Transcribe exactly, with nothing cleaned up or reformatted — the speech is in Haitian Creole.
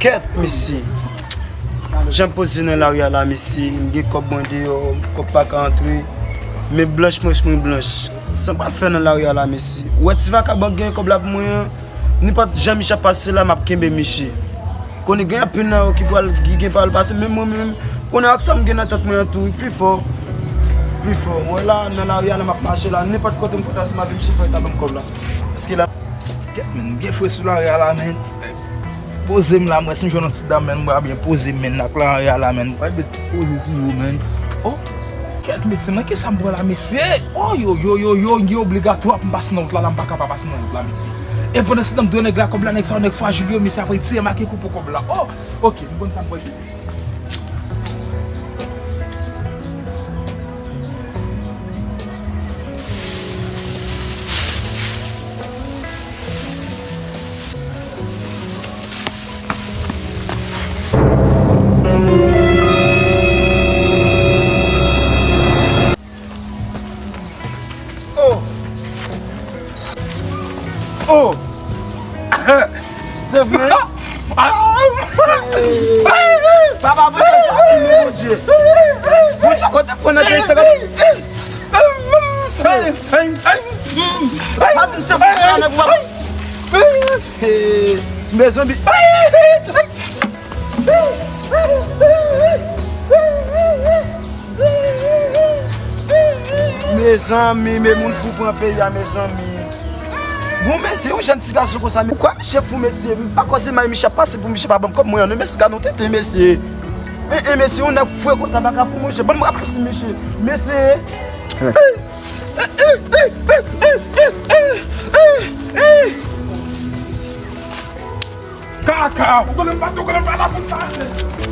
Kèt, mesye. Jan m poze nan lari a la, mesye, m gen kòb mwen deyò, kòb pa ka antre. Men blanch mwen, mwen blanch. Sa m pral fè nan lari a la, mesye? Ou wè ti vagabon k gen kòb la pou mwen an? Nenpòt jan misye ap pase la, m ap kenbe misye. Konnen gen anpil nan yo ki pral, ki gen pral pase, men mwen menm, konnen ak sa m gen nan tèt mwen an tou, wi, pli fò. Pli fò. Mwen la, nan lari a, la m ap mache la, nenpòt kote m kontre, si m ap vin chifre, ta ban m kòb la. Paske la, kèt, men, m gen fre sou lari a la, men. Poze m la, m wè si m jwenn yon ti dam, men, m pral byen poze m, men, ak lari a la, men. M pral byen poze sou yo, men. Oh, kèt, mesye, nan kisa m pran la, mesye? Oh, yo, yo, yo, yo, li obligatwa pou m pase nan wout la, la, m pa ka pa pase nan wout la, mesye. E pandan se tan, m dwe nèg la kòb la, nèg sa yo, nèg frajil yo, mesye, apre tire make kou pou kòb la. Oh, ok, m konn sa m pral fè. Oh! Oh! Steph, man! Papa, Bondye, Bondye! Bondye, kote pran nan kay sa? Steph! Pa di m Steph, papa! Hey, mezanmi! Mezanmi, men moun fou pran peyi a, mezanmi. Bon, mesye, yon jèn ti gason konsa, men poukwa misye fou, mesye? M pa kwè se may misye ap pase pou misye pa ban m kòb mwen an, non, mesye, gade yon tenten, mesye. En, en, mesye, yon nèg fou konsa pa ka fou, monchè. Ban m rapresi misye. Mesye. Kaka! Ou konnen m pa tou, konnen m pa la fout pase.